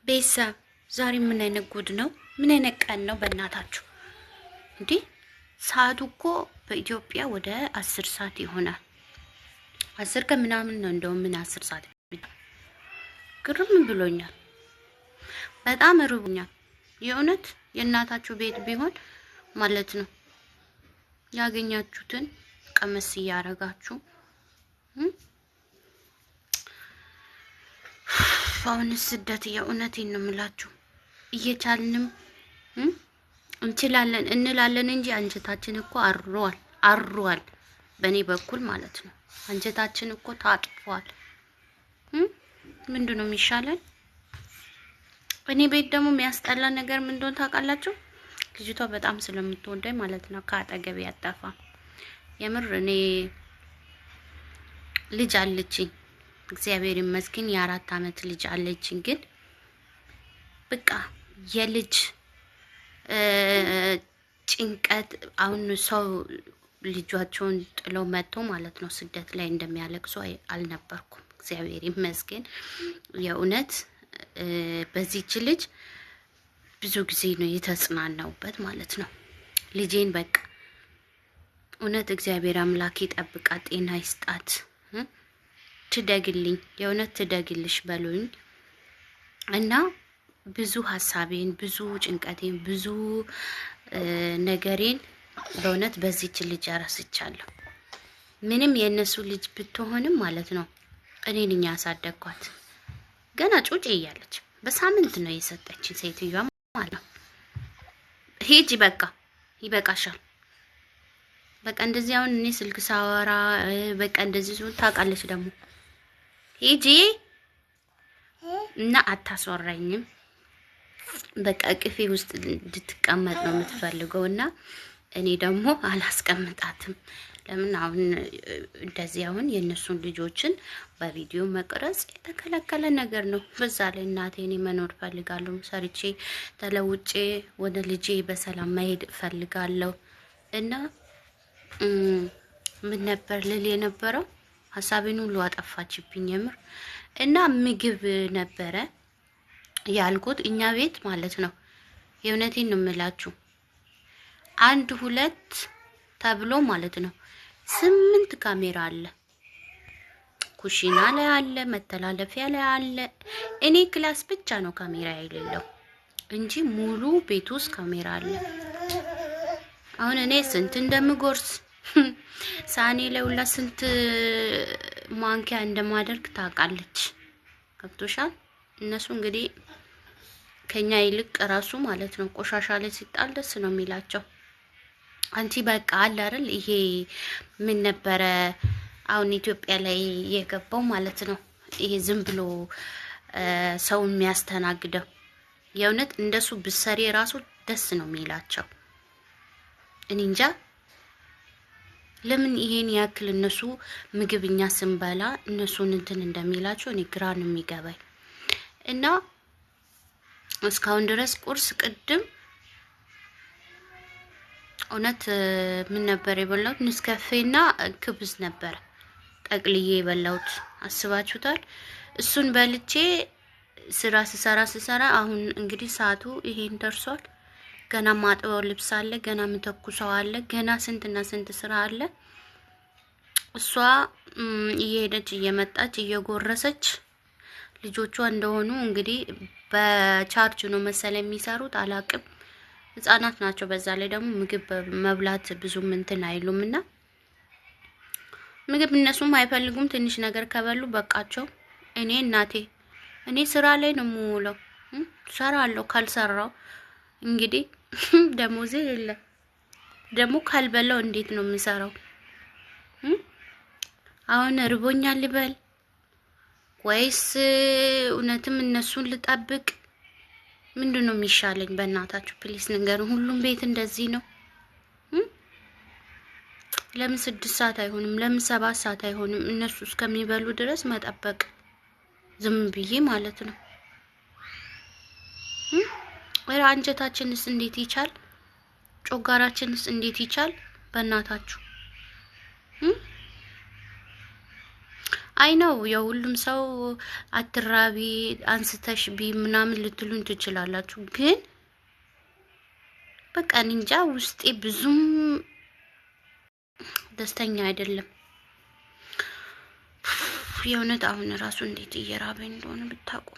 ቤተሰብ ዛሬ ምን አይነት ጉድ ነው? ምን አይነት ቀን ነው? በእናታችሁ እንዴ! ሰዓቱ እኮ በኢትዮጵያ ወደ 10 ሰዓት ይሆናል። 10 ከምናምን ነው እንደውም፣ ምን 10 ሰዓት፣ ግርም ብሎኛል። በጣም ርቦኛል። የእውነት የእናታችሁ ቤት ቢሆን ማለት ነው ያገኛችሁትን ቀመስ እያረጋችሁ። አሁን ስደት የእውነቴን ነው የምላችሁ፣ እየቻልንም እንችላለን እንላለን እንጂ አንጀታችን እኮ አሯል አሯል። በእኔ በኩል ማለት ነው አንጀታችን እኮ ታጥፏል። ምንድን ነው የሚሻለን? እኔ ቤት ደግሞ የሚያስጠላ ነገር ምን እንደሆነ ታውቃላችሁ? ልጅቷ በጣም ስለምትወደኝ ማለት ነው ከአጠገቤ ያጠፋ። የምር እኔ ልጅ አለችኝ፣ እግዚአብሔር ይመስገን የ4 አመት ልጅ አለችኝ። ግን በቃ የልጅ ጭንቀት፣ አሁን ሰው ልጇቸውን ጥለው መጥቶ ማለት ነው ስደት ላይ እንደሚያለቅሱ አልነበርኩም። እግዚአብሔር ይመስገን የእውነት በዚች ልጅ ብዙ ጊዜ ነው የተጽናናውበት ማለት ነው። ልጄን በቃ እውነት እግዚአብሔር አምላክ ይጠብቃት፣ ጤና ይስጣት፣ ትደግልኝ፣ የእውነት ትደግልሽ በሉኝ። እና ብዙ ሀሳቤን፣ ብዙ ጭንቀቴን፣ ብዙ ነገሬን በእውነት በዚች ልጅ ረስቻለሁ። ምንም የእነሱ ልጅ ብትሆንም ማለት ነው እኔ ነኝ ያሳደግኳት። ገና ጩጬ እያለች በሳምንት ነው የሰጠችኝ ሴትዮዋ ማለት ነው። ሂጂ በቃ ይበቃሻል። በቃ እንደዚህ አሁን እኔ ስልክ ሳወራ በቃ እንደዚህ ሲሆን ታውቃለች ደግሞ ሂጂ እና አታስወራኝም። በቃ እቅፌ ውስጥ እንድትቀመጥ ነው የምትፈልገው እና እኔ ደግሞ አላስቀምጣትም። ለምን አሁን እንደዚህ አሁን የእነሱን ልጆችን በቪዲዮ መቅረጽ የተከለከለ ነገር ነው። በዛ ላይ እናቴ እኔ መኖር እፈልጋለሁ፣ ሰርቼ ተለውጬ ወደ ልጄ በሰላም መሄድ እፈልጋለሁ። እና ምን ነበር ልል የነበረው፣ ሀሳቤን ሁሉ አጠፋችብኝ የምር። እና ምግብ ነበረ ያልኩት እኛ ቤት ማለት ነው። የእውነቴን ነው የምላችሁ፣ አንድ ሁለት ተብሎ ማለት ነው 8 ካሜራ አለ። ኩሽና ላይ አለ፣ መተላለፊያ ላይ አለ። እኔ class ብቻ ነው ካሜራ የሌለው እንጂ ሙሉ ቤት ውስጥ ካሜራ አለ። አሁን እኔ ስንት እንደምጎርስ፣ ሳህኔ ላይ ሁላ ስንት ማንኪያ እንደማደርግ ታውቃለች። ገብቶሻል? እነሱ እንግዲህ ከኛ ይልቅ ራሱ ማለት ነው ቆሻሻ ላይ ሲጣል ደስ ነው የሚላቸው። አንቺ በቃ አለ አይደል፣ ይሄ ምን ነበረ አሁን ኢትዮጵያ ላይ የገባው ማለት ነው፣ ይሄ ዝም ብሎ ሰው የሚያስተናግደው፣ የእውነት እንደሱ ብሰሪ ራሱ ደስ ነው የሚላቸው። እኔ እንጃ ለምን ይሄን ያክል እነሱ ምግብ እኛ ስንበላ እነሱን እንትን እንደሚላቸው እኔ ግራ ነው የሚገባኝ። እና እስካሁን ድረስ ቁርስ ቅድም እውነት ምን ነበር የበላሁት? ንስካፌና ክብዝ ነበር ጠቅልዬ የበላሁት። አስባችሁታል? እሱን በልቼ ስራ ስሰራ ስሰራ አሁን እንግዲህ ሰዓቱ ይሄን ደርሷል። ገና ማጥበው ልብስ አለ፣ ገና ምተኩሰው አለ፣ ገና ስንትና ስንት ስራ አለ። እሷ እየሄደች እየመጣች እየጎረሰች፣ ልጆቿ እንደሆኑ እንግዲህ በቻርጅ ነው መሰለ የሚሰሩት፣ አላቅም። ህጻናት ናቸው። በዛ ላይ ደግሞ ምግብ መብላት ብዙም እንትን አይሉም እና ምግብ እነሱም አይፈልጉም። ትንሽ ነገር ከበሉ በቃቸው። እኔ እናቴ እኔ ስራ ላይ ነው የምውለው፣ ሰራለሁ። ካልሰራው እንግዲህ ደሞዜ የለም። ደግሞ ካልበላው እንዴት ነው የምሰራው? አሁን እርቦኛል ልበል ወይስ እውነትም እነሱን ልጠብቅ? ምንድን ነው የሚሻለኝ? በእናታችሁ please ንገሩን። ሁሉም ቤት እንደዚህ ነው። ለምን 6 ሰዓት አይሆንም? ለምን 7 ሰዓት አይሆንም? እነሱ እስከሚበሉ ድረስ መጠበቅ ዝም ብዬ ማለት ነው። ኧረ አንጀታችንስ እንዴት ይቻል? ጮጋራችንስ እንዴት ይቻል? በእናታችሁ። አይ ነው የሁሉም ሰው አትራቢ አንስተሽ ቢ ምናምን ልትሉን ትችላላችሁ። ግን በቃ እንጃ ውስጤ ብዙም ደስተኛ አይደለም። የእውነት አሁን እራሱ እንዴት እየራበኝ እንደሆነ ብታውቁ።